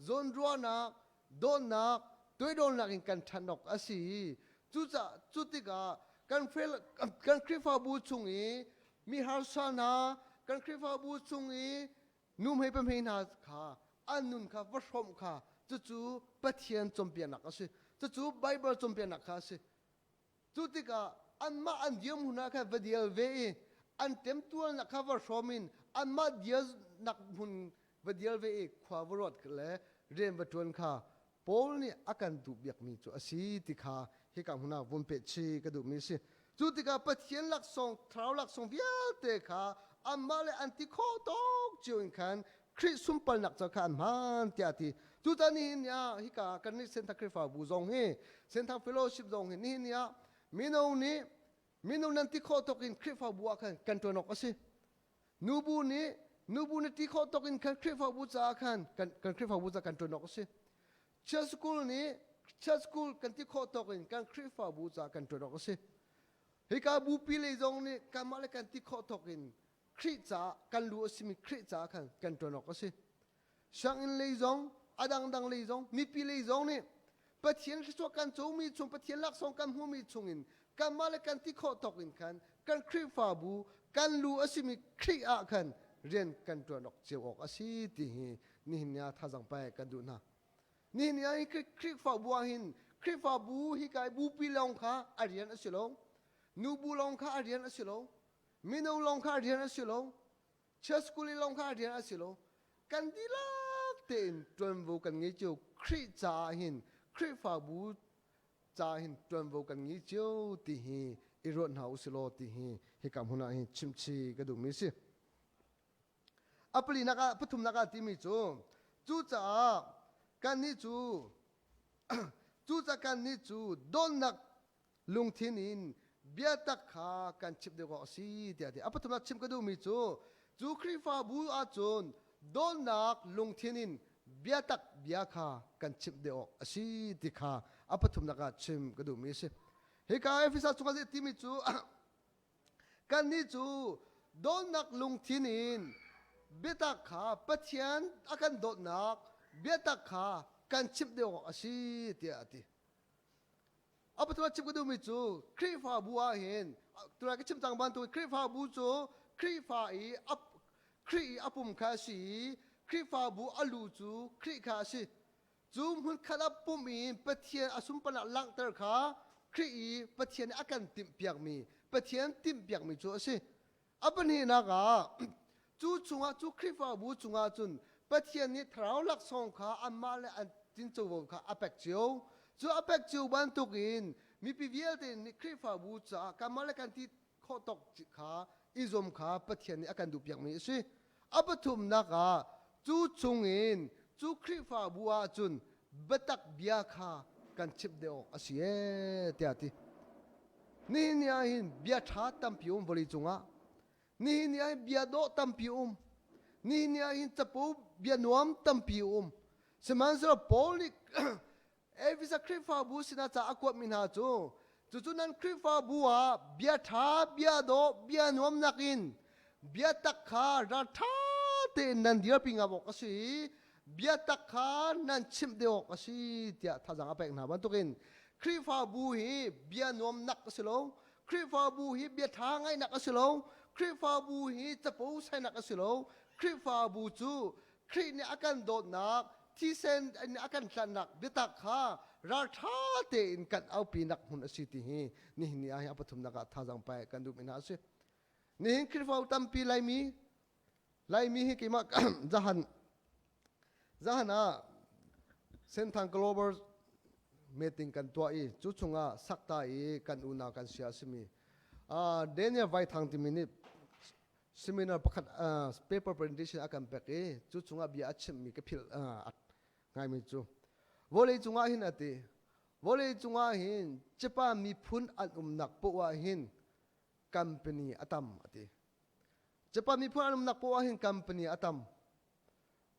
zawnruahnak, dawtnak, toidornak in kan ṭhan awk a si. Cucaah cu tikah kan kan Khrihfabu chung i mi harsa hna, kan Khrihfabu chung i nuhmei pahmei hna kha an nun kha va hrawmh kha cucu Pathian cawnpiaknak a si. Cucu Baibal cawnpiaknak kha a si. Cu tikah anmah an dirhmun ah khan va dial ve i an temtualnak kha va hrawm in anmah dialnak hmun va dial ve i khua va ruat le rian va ṭuan kha Paul nih a kan duh biakmi cu a si ti kha hika hmun ah vun peh chih ka duhmi a si. Cu tikah Pathian laksawng, thlarau laksawng vialte kha anmah le an ti khawh tawk cio in khan Khrih sunparnak ca kha an hman tiah a ti. Cucaah nihin ni ah hika kan nih Senthang Khrihfabu zong hi Senthang Fellowship zong hi nihin ni ah mino nih mino nan ti khawh tawk in Khrihfabu ah khan kan ṭuan awk a si. Nubu nih nubu nih ti khawh tawk in khan Khrihfabu caah khan kan kan Khrihfabu caah kan ṭuan awk a si. Church school nih church school kan ti khawh tawk in kan Khrihfabu caah kan ṭuan awk a si. Hika bupi lei zong nih kanmah le kan ti khawh tawk in Khrih caah kan lu a simi Khrih caah khan kan ṭuan awk a si. Sianginn lei zong, a dangdang lei zong, mipi lei zong nih Pathian thluachuah kan comi chung, Pathian laksawng kan hmuhmi chungin kanmah le kan ti khawh tawk in khan kan Khrihfabu, Kan lu a simi Khrih ah khan rian kan ṭuan awk cio awk a si ti hi nihin ni ah thazang pek kan duh hna. Nihin ni ah hi Khrihfabu ah hin Khrihfabu hi kai bupi lawng kha a rian a si lo. Nubu lawng kha a rian a si lo. Mino lawng kha a rian a si lo. Church school lawng kha a rian a si lo. Kan dihlak tein ṭuanvo kan ngei cio Khrih caah hin Khrihfabu caah hin ṭuanvo kan ngei cio ti hi i ruat hna u si law ti hi hika hmun ah hin chimchi ka duhmi a si. A palinak ah pathumnak ah timi cu cucaah kannih cu cucaah kannih cu dawtnak lungthin in biatak kha kan chimh deuh awk a si tiah a ti. A pathumnak chim ka duhmi cu cu Khrihfabu ahcun dawtnak lungthin in biatak bia kha kan chimh deuh awk a si ti kha a pathumnak ah chim ka duhmi a si. Hika Efesa chungah zei timi cu Kannih cu dawtnak lungthin in biatak kha Pathian a kan dawtnak biatak kha kan chimh deuh awk a si tiah a ti. A pathum chim ka duhmi cu Khrihfabu ah hin tunai ka chim cang bantuk Khrihfabu cu Khrihfa i a Khrih i a pum kha a si i Khrihfabu a lu cu Khrih kha a si. Cu hmunkhat ah pumh in Pathian a sunparnak langhter kha Khrih i Pathian nih a kan timhpiakmi Pathian timhpiakmi cu a si. A pahnihnak ah cu chungah cu Khrihfabu chungah cun Pathian nih thlarau laksawng kha anmah le an tincovo kha a pek cio. Cu a pek cio bantukin mipi vialte nih Khrihfabu caah kanmah le kan ti khawh tawk kha i zuam kha Pathian nih a kan duhpiakmi a si. A pathumnak ah cu chungin cu Khrihfabu ah cun biatak bia kha kan chimh deuh awk a si ee tiah a ti. Nihin ni ah hin bia ṭha tampi um vawlei cungah. Nihin ni ah hin bia dawh tampi um. Nihin ni ah hin capo bia nuam tampi um. Sihmanhsehlaw Paul nih Efesa Khrihfabu sinah ca a kuatmi hna cu cucu nan Khrihfabu ah bia ṭha, bia dawh, bia nuam nakin biatak kha ralṭha tein nan dirpi ngam awk a si i biatak kha nan chimh deuh awk a si tiah thazaang a pek hna bantukin Khrihfabu hi bia nuamnak a si lo Khrihfabu hi bia ṭha ngaihnak a si lo Khrihfabu hi capo sainak a si lo Khrihfabu cu Khrih nih a kan dawtnak, thisen nih a kan tlanhnak biatak kha ralṭha tein kan aupinak hmun a si ti hi nihin ni ah hin a pathumnak ah thazaang pek kan duhmi hna a si. Nihin Khrihfabu tampi Laimi Laimi hi keimah zahan zahan ah Senthang Global meeting kan tuah i cu chungah sakta i kan unau kan sia a simi Daniel Vaithang timi nih seminar pakhat paper presentation a kan pek i cu chungah bia a chimmi ka philh ngaimi cu vawlei cungah hin a ti vawlei cungah hin Japan miphun an umnak poah ah hin company a tam a ti Japan miphun an umnak poah ah hin company a tam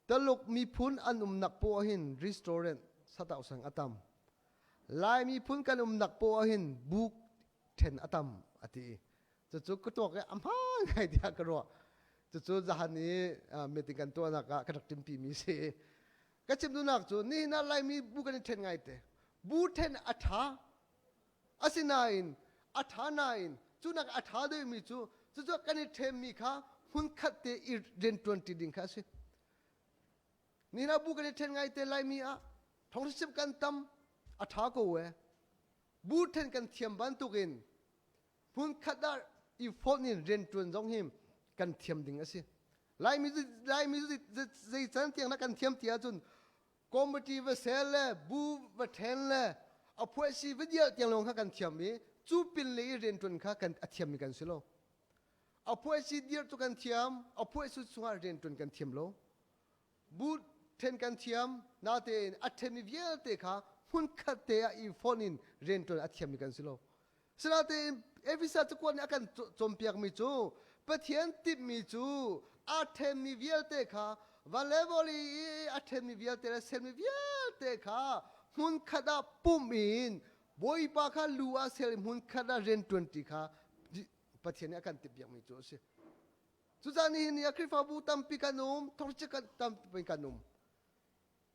Taluk miphun an umnak poah hin restaurant satau sang a tam. Lai miphun kan umnak poah hin buk then a tam a ti. Cucu ka tuak i a hmaan ngai tiah ka ruah. Cucu zahan i meeting kan tuahnak ah ka rak timpi mi si. Ka chim duhnak cu nihin ah Laimi bu kan i then ngai te. Bu then a tha. Asinain a ṭha nain cunak a ṭha deuhmi cu cucu kan i ṭhenmi kha hmunkhat te i rianṭuanṭi ding kha a si. Nihin ah bu kan i ṭhen ngai te Laimi ah thawngṭha kan tam a ṭha ko e. Bu ṭhen kan thiam bantukin hmunkhat ah i fonh in rianṭuan zong hi kan thiam ding a si. Laimi Laimi zei can tiang dah kan thiam ti ahcun committee va sel le bu va ṭhen le a phuahsi va dial tiang lawng kha kan thiam i cu pin le i rianṭuan kha kan a thiammi kan si lo. A phuahsi dir cu kan thiam, a phuahsi chungah rianṭuan kan thiam lo. Bu ṭhen kan thiam, natein a ṭhenmi vialte kha hmunkhat te ah i fonh in rianṭuan a thiammi kan si lo. Sinain Efesa cakuat nih a kan cawnpiakmi cu Pathian timhmi cu aa ṭhenmi vialte kha va le vawlei i a ṭhenmi vialte le sermi vialte kha hmunkhat ah pumh in Bawipa kha lu ah ser i hmunkhat ah rianṭuanṭi kha Pathian nih a kan timhpiakmi cu a si. Cucaah nihin ni ah Khrihfabu tampi kan um, thawngchia kan tampi kan um.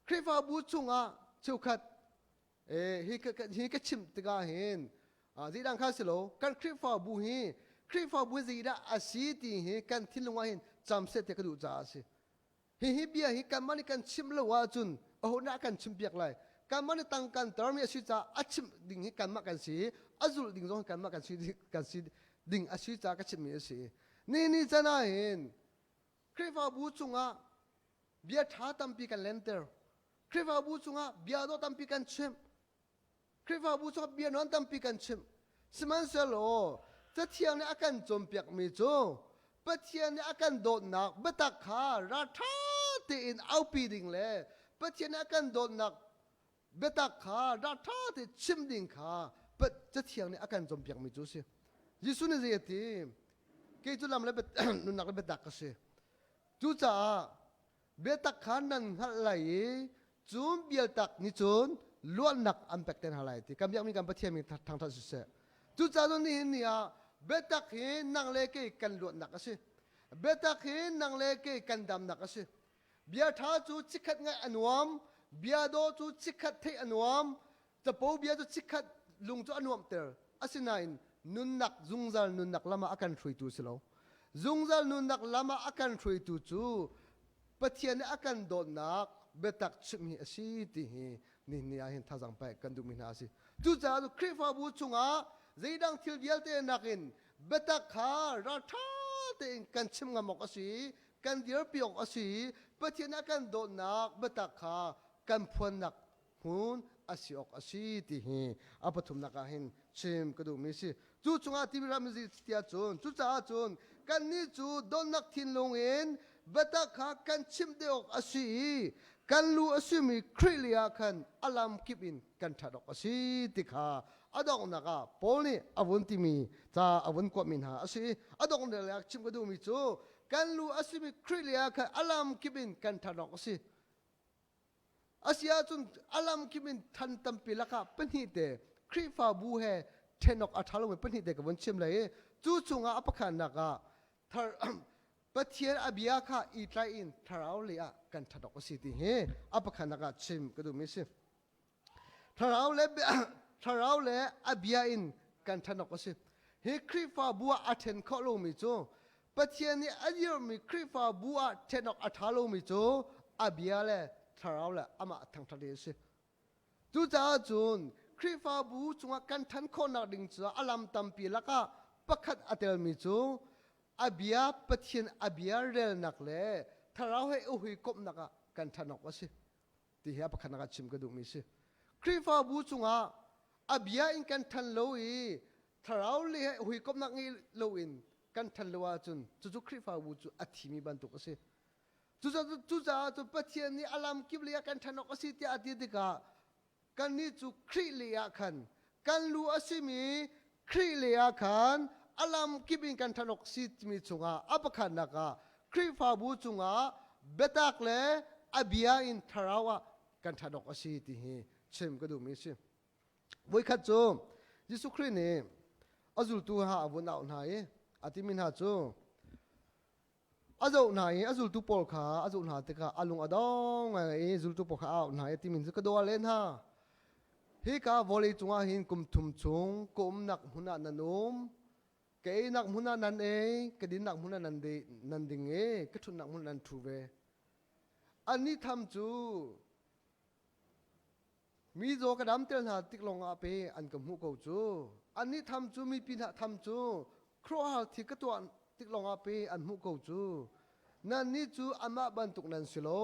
Khrihfabu chungah cheukhat hi ka chimh tikah hin zeidang kha si lo kan Khrihfabu hi Khrihfabu zeidah a si ti hi kan thinlung ah hin cam seh ti ka duh caah a si. Hihi bia hi kanmah nih kan chimh lo ahcun aho dah kan chimpiak lai? Kanmah nih tang kan termi a si caah a chimh ding hi kanmah kan si i a zulh ding zong hi kanmah kan si kan si ding a si caah ka chimhmi a si. Ni ni can ah hin Khrihfabu chungah bia ṭha tampi kan lenter. Khrihfabu chungah bia dawh tampi kan chimh. Khrihfabu cu bia nawn tampi kan chimh. Sihmanhsehlaw Cathiang nih a kan cawnpiakmi cu Pathian nih a kan dawtnak biatak kha ralṭha tein aupi ding le Pathian nih a kan dawtnak biatak kha ralṭha tein chim ding kha Cathiang nih a kan cawnpiakmi cu a si. Jesuh nih zei a ti? Kei cu lam le nunnak le biatak ka si. Cucaah biatak kha nan hngalh lai i cun biatak nih cun luatnak an pek te hna lai ti kan biakmi kan Pathian min thangṭhat siseh. Cucaah cun nihin ni ah biatak hi nang le kei kan luatnak a si. Biatak hi nang le kei kan damnak a si. Bia ṭha cu chikkhat ngaih a nuam, bia dawh cu chikkhat theih a nuam, capo bia cu chikkhat lung cu a nuamhter. Asinain nunnak zungzal nunnak lam ah a kan hruaitu a si lo. Zungzal nunnak lam ah a kan hruaitu cu Pathian nih a kan dawtnak biatak chimh hi a si ti hi nihin ni ah hin thazaang pek kan duhmi hna a si. Cucaah Khrihfabu chungah zeidang thil vialte nakin biatak kha ralṭha tein kan chim ngam awk a si, kan dirpi awk a si. Pathian a kan dawtnak biatak kha kan phuannak hmun a si awk a si ti hi a pathumnak ah hin chim ka duhmi si. Cu chungah Tibiram tiah cun cucaah cun kannih cu donnak thinlung in biatak kha kan chimh te awk a si i kan lu a simi Khrih lei ah khan a lam kip in kan ṭhat awk a si ti kha a donghnak ah Paul nih a vun timi ca a vun kuahmi hna a si. A donghnak lei ah chim ka duhmi cu kan lu a simi Khrih lei ah khan a lam kip in kan ṭhat awk a si. Asiahcun a lamkip in than tampi lakah pahnih te Khrihfabu he ṭhen awk a ṭha lomi pahnih te ka vun chim lai i cu chungah a pakhatnak ah Pathian a bia kha i tlai in thlarau lei ah kan ṭhat awk a si ti hi a pakhatnak ah chim ka duhmi a si. Thlarau le thlarau le a bia in kan ṭhan awk a si. Hi Khrihfabu ah a ṭhen khawh lomi cu Pathian nih a dirhmi Khrihfabu ah ṭhen awk a ṭha lomi cu a bia le thlarau le amah thangṭhat hi a si. Cucaah cun Khrihfabu cungah kan ṭhan khawhnak ding cu a lam tampi lakah pakhat a telmi cu a bia Pathian a bia relnak le thlarau he i hawikomhnak ah kan ṭhan awk a si. Ti hi a pakhatnak ah chim ka duhmi si. Khrihfabu cungah a bia in kan ṭhan lo i thlarau le he hawikomhnak ngei loin kan ṭhan lo ahcun cucu Khrihfabu cu a thimi bantuk a si. Cucaah cun Pathian nih a lam kip lei ah kan ṭhan awk a si tiah a ti tikah kannih cu Khrih lei ah khan kan lu a simi Khrih lei ah khan a lam kip in kan ṭhan awk si timi chungah a pakhatnak ah Khrihfabu chungah biatak le a bia in thlarau ah kan ṭhan awk a si ti hi chim ka duhmi a si. Voikhat cu Jesuh Khrih nih a zultu ha a vun auh hna i a timi hna cu a zoh hna i a zultu pawl kha a zoh hna tikah a lung a dong ngai i zultu pawl kha a auh hna i timi cu ka daw len hna. Hika vawlei cungah hin kum thum chung ka umnak hmun ah nan um ka einak hmun ah nan ei ka dinnak hmun ah nan, nan ding i ka ṭhutnak hmun ah nan ṭhu ve. Annih tham cu Mi zaw ka damter hna tik lawngah pe an ka hmuh ko cu. Annih tham cu mipi hna tham cu khuaruahhar thil ka tuah tik lawngah pe an hmuh ko cu. Nannih cu amah bantuk nan si lo.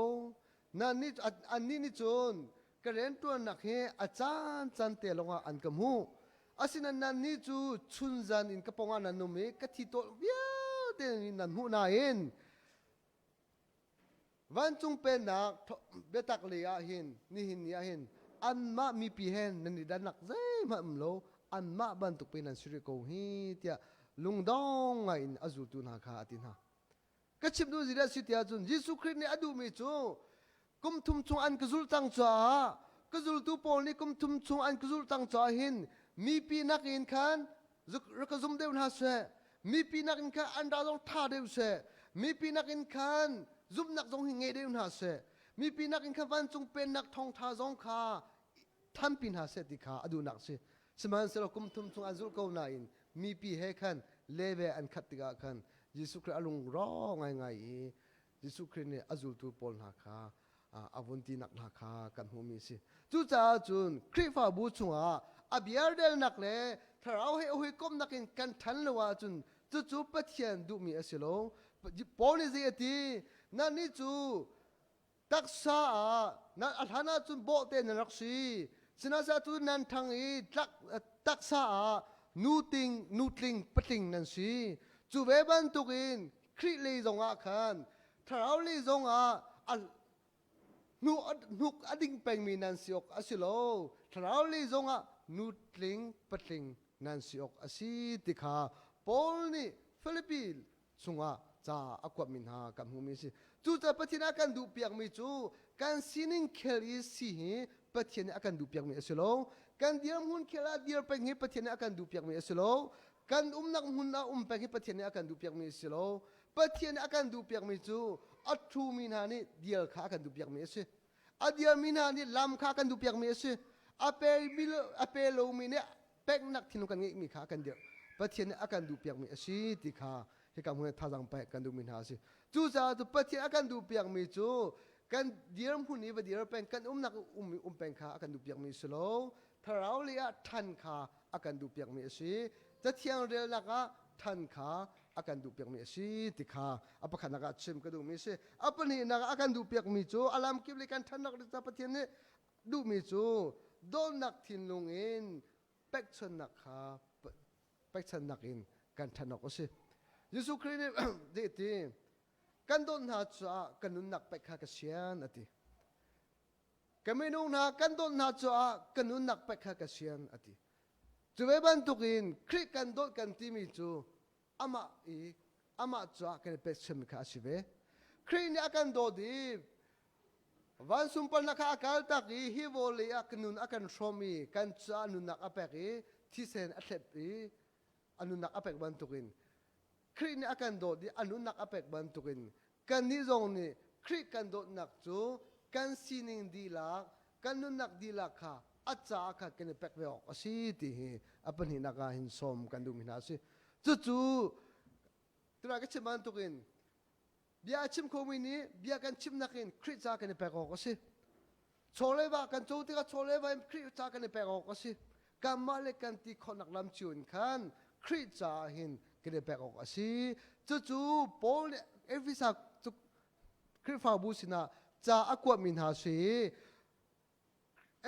Nannih annih nih cun ka rianṭuannak hi a caan caan te lawngah an ka hmuh. Asinain nannih cu chunzan in ka pawngah nan um i ka thi tawl vialte nan hmuh nain Vancung Pennak biatak lei ah hin nihin ni ah hin anmah mipi he nan i dannak zeihmanh um lo anmah bantuk pe nan si rih ko hi tiah lungdong ngai in a zultu hna kha a ti hna. Ka chim duh zi si tiah cun Jesuh Khrih nih a duhmi cu kum thum chung an ka zulh cang caah ka zultu pawl nih kum thum chung an ka zulh cang caah hin mipi nakin khan rak ka zum deuh hna seh mipi nakin khan an ra zong ṭha deuh seh mipi nakin khan zumhnak zong hi ngei deuh hna seh mipi nakin khan vancung pennak thawngṭha zong kha thanpi hna seh ti kha a duhnak si sihmanhsehlaw kum thum chung an zulh ko nain mipi he khan leve an khat tikah khan Jesuh Khrih a lung rawk ngaingai i Jesuh Khrih nih a zultu pawl hna kha a vun tinak hna kha kan hmuhmi a si. Cucaah cun Khrihfabu chungah a biardelnak le thlarau he hawikomhnak in kan ṭhan lo ahcun cucu Pathian duhmi a si lo. Paul nih zei a ti? Nannih cu taksa ah a hlan ahcun bawhte nan rak si. Sihmanhsehlaw cu nan ṭhang i taksa ah nuting nutling patling nan si. Cu ve bantukin Khrih lei zongah khan thlarau lei zongah a hnuk a ding pengmi nan si awk a si lo. Thlarau lei zongah nutling patling nan si awk a si ti kha Paul nih Filipi chungah ca a kuatmi hna kan hmuhmi a si. Cucaah Pathian a kan duhpiakmi cu kan sining khel i si hi Pathian nih a kan duhpiakmi a si lo. Kan dirhmun khel ah dir peng hi Pathian nih a kan duhpiakmi a si lo. Kan umnak hmun ah um peng hi Pathian nih a kan duhpiakmi a si lo. Pathian nih a kan duhpiakmi cu a ṭhumi hna nih dir kha a kan duhpiakmi a si. A dirmi hna nih lam kha a kan duhpiakmi a si. A pe, a pe lomi nih peknak thinlung kan ngeihmi kha a kan dirh. Pathian nih a kan duhpiakmi a si ti kha hika hmun ah thazaang pek kan duhmi hna a si. Cucaah cu Pathian a kan duhpiakmi cu kan dirhmun i va dir peng kan umnak um um peng kha a kan duhpiakmi a si lo. Thlarau lei ah ṭhan kha a kan duhpiakmi a si. Cathiang relnak ah ṭhan kha a kan duhpiakmi a si ti kha a pakhatnak ah chim ka duhmi a si. A pahnihnak ah a kan duhpiakmi cu a lamkip lei kan ṭhannak ding caah Pathian nih duhmi cu dawtnak thinlung in pekchannak kha pekchannak in kan ṭhan awk a si. Jesuh Khrih nih zei ti kan dawt hna caah kan nunnak pek kha ka sian a ti. Ka minung hna kan dawt hna caah ka nunnak pek kha ka sian a ti. Cu ve bantukin Khrih kan dawt kan timi cu amah i amah caah kan i pekchanmi kha a si ve. Khrih nih a kan dawt i van sunparnak kha a kaltak i hi vawlei ah nun a kan hrawm i kan caah nunnak a pek i thisen a thlet i a nunnak a pek bantukin Khrih nih a kan dawt i a nunnak a pek bantukin kannih zong nih Khrih kan dawtnak cu kan sining dihlak kan nunnak dihlak kha a caah kha kan i pek ve awk a si ti hi a pahnihnak ah hin sawm kan duhmi hna a si. Cucu tunah ka chim bantukin Bia a chim khomi nih bia kan chimnak in Khrih ca kan i pek awk a si. Chawleva kan co tikah chawleva in Khrih ca kan i pek awk a si. Kanmah le kan ti khawhnak lam cio in khan Khrih caah hin kan i pek awk a si. Cucu Paul nih Efesa Khrihfabu sinah ca a kuatmi hna si.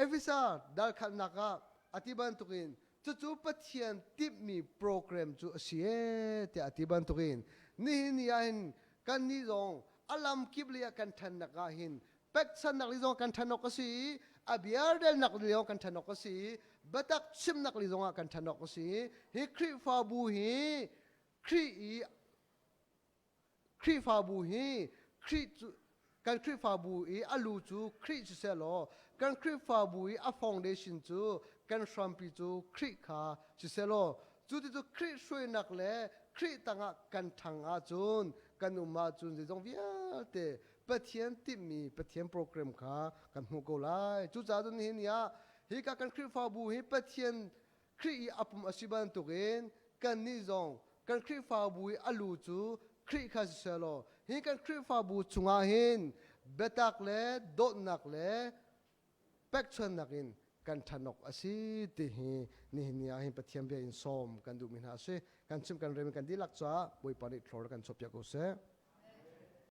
Efesa dalkhalnak ah a ti bantukin cucu Pathian timhmi program cu a si ee tiah a ti bantukin nihin ni ah hin kannih zong a lamkip lei ah kan ṭhannak ah hin pekchannak lei zong kan ṭhan awk a si i a biardelnak lei zong kan ṭhan awk a si i biatak chimnak lei zong ah kan ṭhan awk a si i hi Khrihfabu hi Khrih i Khrihfabu hi Khrih cu kan Khrihfabu i a lu cu Khrih siseh law kan Khrihfabu i a foundation cu kan hrampi cu Khrih kha siseh law cu ti cu Khrih hruainak le Khrih tangah kan ṭhang ahcun kan um ahcun zeizong vialte Pathian timhmi Pathian program kha kan hmuh ko lai. Cucaah cun nihin ni ah hika kan Khrihfabu hi Pathian Khrih i a pum a si bantukin kannih zong kan Khrihfabu i a lu cu Khrih kha siseh law hi kan Khrihfabu chungah hin biatak le dawtnak le pekchannak in kan ṭhan awk a si ti hi nihin ni ah hin Pathian bia in sawm kan duhmi hna a si. Kan chim kan rem kan dihlak caah Bawipa nih thlor kan chuahpiak ko seh.